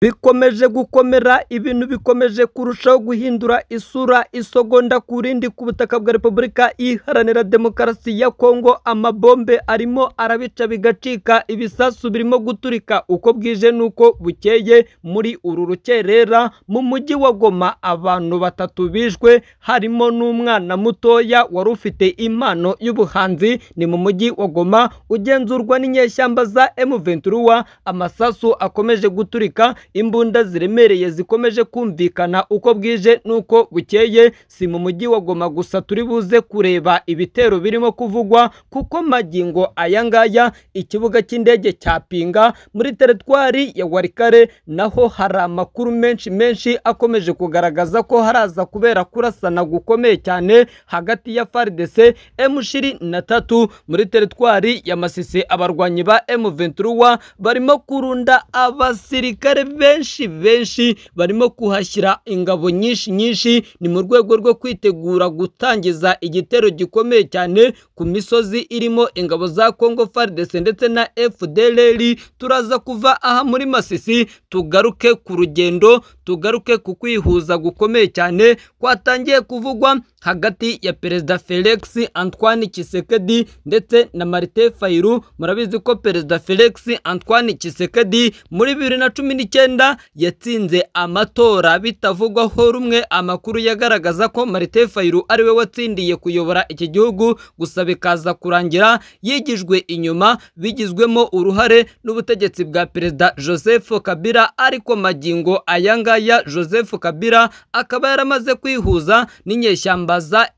Bikomeje gukomera, ibintu bikomeje kurushaho guhindura isura isogonda ku rindi ku butaka bwa Repubulika Iharanira Demokarasi ya Kongo. Amabombe arimo arabica bigacika, ibisasu birimo guturika uko bwije n'uko bukeye. Muri uru rukerera mu mujyi wa Goma abantu batatu bishwe, harimo n'umwana mutoya wari ufite impano y'ubuhanzi. Ni mu mujyi wa Goma ugenzurwa n'inyeshyamba za M23. Amasasu akomeje guturika, imbunda ziremereye zikomeje kumvikana uko bwije n'uko bukeye. Si mu mujyi wa Goma gusa turi buze kureba ibitero birimo kuvugwa, kuko magingo aya ngaya ikibuga cy'indege cya Pinga muri teritwari ya Walikale naho hari amakuru menshi menshi akomeje kugaragaza ko haraza kubera kurasana gukomeye cyane hagati ya FARDC, M23 muri teritwari ya Masisi. Abarwanyi ba M23 barimo kurunda abasirikare benshi benshi, barimo kuhashyira ingabo nyinshi nyinshi, ni mu rwego rwo kwitegura gutangiza igitero gikomeye cyane ku misozi irimo ingabo za Congo FARDC ndetse na FDLR. Turaza kuva aha muri Masisi tugaruke ku rugendo, tugaruke ku kwihuza gukomeye cyane kwatangiye kuvugwa hagati ya Perezida Felix Antoine Tshisekedi ndetse na Martin Fayulu. Murabizi ko Perezida Felix Antoine Tshisekedi muri 2019 yatsinze amatora bitavugwaho rumwe. Amakuru yagaragaza ko Martin Fayulu ariwe watsindiye kuyobora iki gihugu, gusa bikaza kurangira yigijwe inyuma bigizwemo uruhare n'ubutegetsi bwa Perezida Joseph Kabila. Ariko magingo aya ngaya Joseph Kabila akaba yaramaze kwihuza n'inyeshyamba za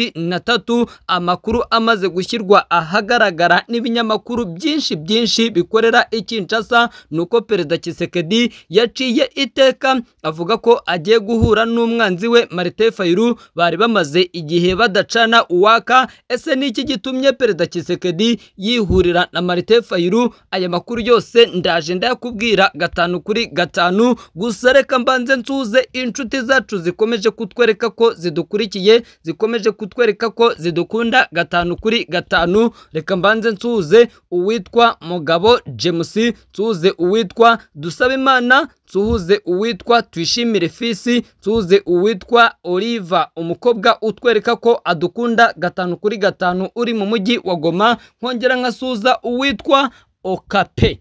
M23. Amakuru amaze gushyirwa ahagaragara n'ibinyamakuru byinshi byinshi bikorera i Kinshasa nuko Perezida Tshisekedi yaciye iteka avuga ko agiye guhura n'umwanzi we Martin Fayulu bari bamaze igihe badacana uwaka. Ese ni iki gitumye Perezida Tshisekedi yihurira na Martin Fayulu? Aya makuru yose ndaje ndayakubwira 5 kuri 5. Gusa reka mbanze nsuze inshuti zacu zikomeje kutwereka ko zidukurikiye, zikomeje kutwereka ko zidukunda 5 kuri 5. Reka mbanze nsuze uwitwa Mugabo James, nsuze uwitwa Dusabimana, nsuhuze uwitwa Twishimire Fisi, nsuhuze uwitwa Oliva, umukobwa utwereka ko adukunda 5 kuri 5 uri mu mujyi wa Goma. Nkongera nkasuza uwitwa Okape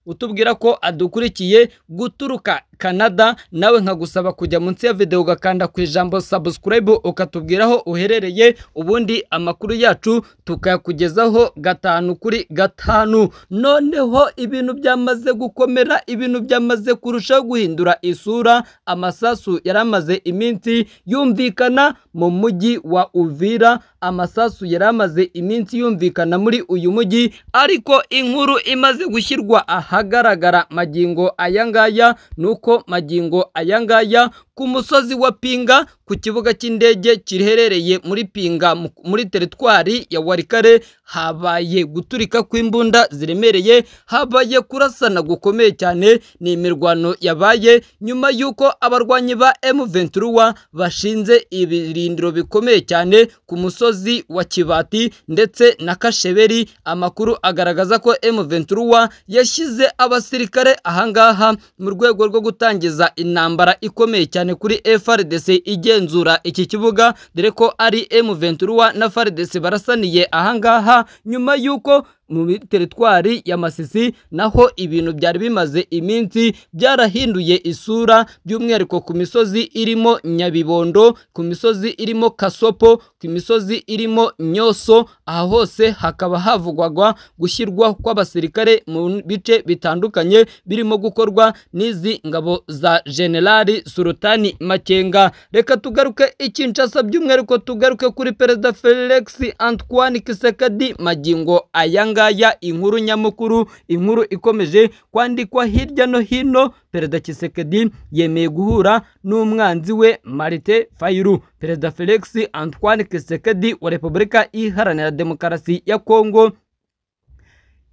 utubwira ko adukurikiye guturuka Canada. Nawe nkagusaba kujya munsi ya video ugakanda ku ijambo subscribe ukatubwiraho uherereye, ubundi amakuru yacu tukayakugezaho 5 kuri 5. Noneho ibintu byamaze gukomera, ibintu byamaze kurushaho guhindura isura. Amasasu yaramaze iminsi yumvikana mu mujyi wa Uvira, amasasu yaramaze iminsi yumvikana muri uyu mujyi, ariko inkuru imaze gushyirwa ahagaragara magingo aya ngaya nuko magingo aya ngaya ku musozi wa Pinga ku kibuga cy'indege kiherereye muri Pinga muri teritwari ya Walikale habaye guturika kw'imbunda ziremereye, habaye kurasana gukomeye cyane. Ni imirwano yabaye nyuma y'uko abarwanyi ba M23 bashinze ibirindiro bikomeye cyane ku musozi wa Kibati ndetse na Kasheberi. Amakuru agaragaza ko M23 yashyize abasirikare ahangaha mu rwego rwo gutangiza intambara ikomeye cyane kuri FARDC igenzura iki kibuga, dore ko ari M23 na FARDC barasaniye ahangaha. Nyuma y'uko mu teritwari ya Masisi naho ibintu byari bimaze iminsi byarahinduye isura, by'umwihariko ku misozi irimo Nyabibondo, ku misozi irimo Kasopo, ku misozi irimo Nyoso. Aha hose hakaba havugwaga gushyirwa kw'abasirikare mu bice bitandukanye birimo gukorwa n'izi ngabo za Generali Sultani Makenga. Reka tugaruke i Kinshasa, by'umwihariko tugaruke kuri Perezida Felix Antoine Tshisekedi. Magingo aya ngaya inkuru nyamukuru, inkuru ikomeje kwandikwa hirya no hino, Perezida Tshisekedi yemeye guhura n'umwanzi we Martin Fayulu. Perezida Felix Antoine Tshisekedi wa Repubulika Iharanira Demokarasi ya Kongo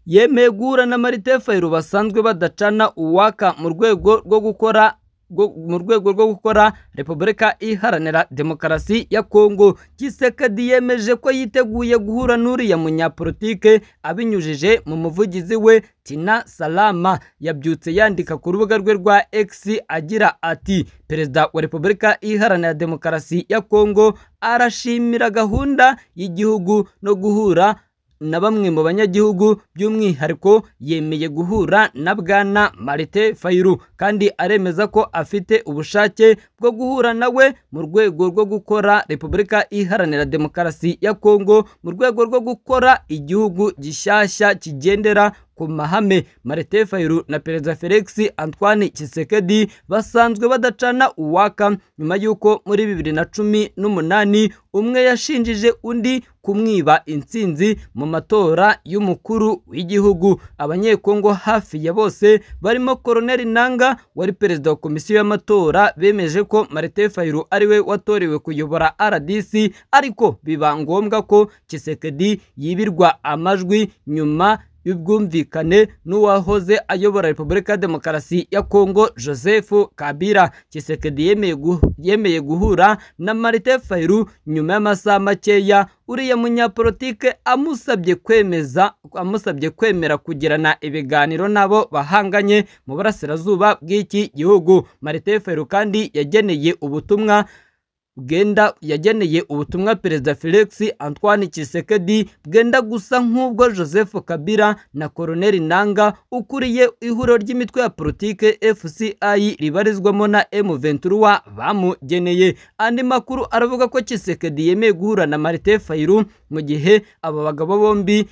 yemeye guhura na Martin Fayulu basanzwe badacana uwaka mu rwego rwo gukora rwo gukora Repubulika Iharanira Demokarasi ya Kongo. Tshisekedi yemeje ko yiteguye guhura n'uriya munyapolitike abinyujije mu muvugizi we Tina Salama. Yabyutse yandika ku rubuga rwe rwa X agira ati: Perezida wa Repubulika Iharanira Demokarasi ya Kongo arashimira gahunda y'igihugu no guhura na bamwe mu banyagihugu, by'umwihariko yemeye guhura na Bwana Martin Fayulu, kandi aremeza ko afite ubushake bwo guhura nawe mu rwego rwo gukora Repubulika Iharanira Demokarasi ya Kongo, mu rwego rwo gukora igihugu gishyashya kigendera ku mahame. Martin Fayulu na Perezida Felix Antoine Tshisekedi basanzwe badacana uwaka nyuma y'uko muri 2018 umwe yashinjije undi kumwiba intsinzi mu matora y'umukuru w'igihugu. Abanyekongo hafi ya bose barimo Colonel Nanga wari perezida wa komisiyo y'amatora bemeje ko Martin Fayulu ariwe watorewe kuyobora RDC, ariko biba ngombwa ko Tshisekedi yibirwa amajwi nyuma y'ubwumvikane n'uwahoze ayobora Repubulika ya Demokarasi ya Kongo Joseph Kabila. Tshisekedi yemeye guhura na Martin Fayulu nyuma y'amasaha makeya uriya munyapolitike amusabye kwemera kugirana ibiganiro nabo bahanganye mu burasirazuba bw'iki gihugu. Martin Fayulu kandi yageneye ubutumwa Perezida Felix Antoine Tshisekedi bwenda gusa nk'ubwo Joseph Kabila na Colonel Nanga ukuriye ihuriro ry'imitwe ya politike FCI ribarizwamo na M23 bamugeneye. Andi makuru aravuga ko Tshisekedi yemeye guhura na Martin Fayulu mu gihe aba bagabo bombi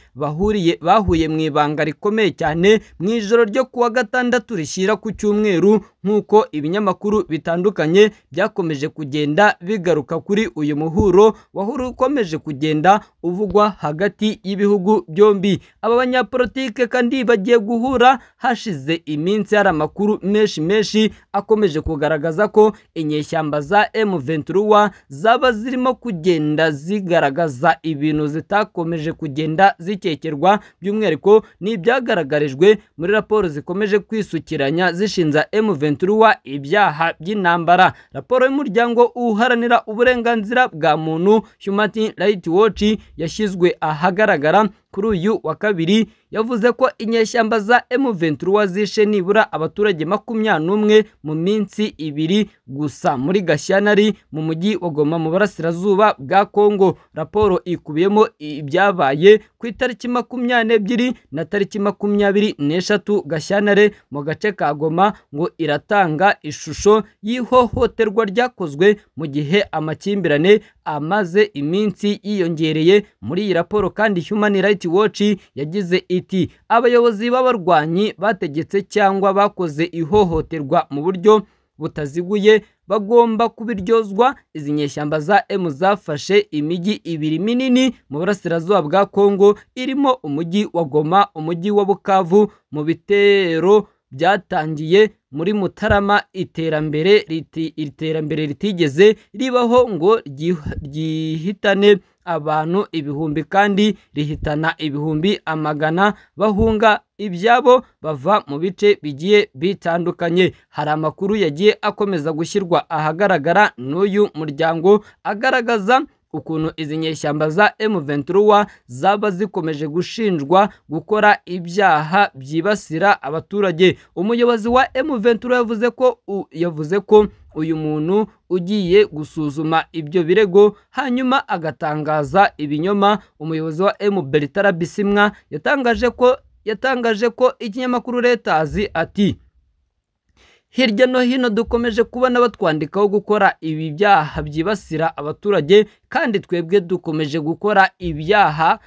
bahuye mu ibanga rikomeye cyane mu ijoro ryo kuwa gatandatu rishyira ku cyumweru, nk'uko ibinyamakuru bitandukanye byakomeje kugenda bigaruka kuri uyu muhuro wahuru ukomeje kugenda uvugwa hagati y'ibihugu byombi. Aba banyapolitike kandi bagiye guhura hashize iminsi hari amakuru menshi akomeje kugaragaza ko inyeshyamba za M23 zaba zirimo kugenda zigaragaza ibintu zitakomeje kugenda zikekerwa, by'umwihariko ni ibyagaragarijwe muri raporo zikomeje kwisukiranya zishinza M23 ibyaha by'intambara. Raporo y'umuryango uharanira uburenganzira bwa muntu Human Rights Watch yashyizwe ahagaragara kuri uyu wa kabiri yavuze ko inyeshyamba za M23 zishe nibura abaturage 21 mu minsi ibiri gusa muri Gashyantare mu mujyi wa Goma mu burasirazuba bwa Kongo. Raporo ikubiyemo ibyabaye ku itariki 22 na tariki 23 Gashyantare mu gace ka Goma, ngo iratanga ishusho y'ihohoterwa ryakozwe mu gihe amakimbirane amaze iminsi yiyongereye. Muri iyi raporo kandi Human Rights Watch yagize iti: abayobozi b'abarwanyi bategetse cyangwa bakoze ihohoterwa mu buryo butaziguye bagomba kubiryozwa. Izi nyeshyamba za M zafashe imijyi ibiri minini mu burasirazuba bwa Kongo irimo umujyi wa Goma, umujyi wa Bukavu. Mu bitero byatangiye muri Mutarama iterambere ritigeze ribaho ngo ryihitane abantu ibihumbi kandi rihitana ibihumbi amagana bahunga ibyabo bava mu bice bigiye bitandukanye. Hari amakuru yagiye akomeza gushyirwa ahagaragara n'uyu muryango agaragaza ukuntu izi nyeshyamba za M23 zaba zikomeje gushinjwa gukora ibyaha byibasira abaturage. Umuyobozi wa M23 yavuze ko uyu muntu ugiye gusuzuma ibyo birego hanyuma agatangaza ibinyoma. Umuyobozi wa M Bertrand Bisimwa yatangaje ko ikinyamakuru Reuters ati: hirya no hino dukomeje kubona batwandikaho gukora ibi byaha byibasira abaturage, kandi twebwe dukomeje gukora ibyaha.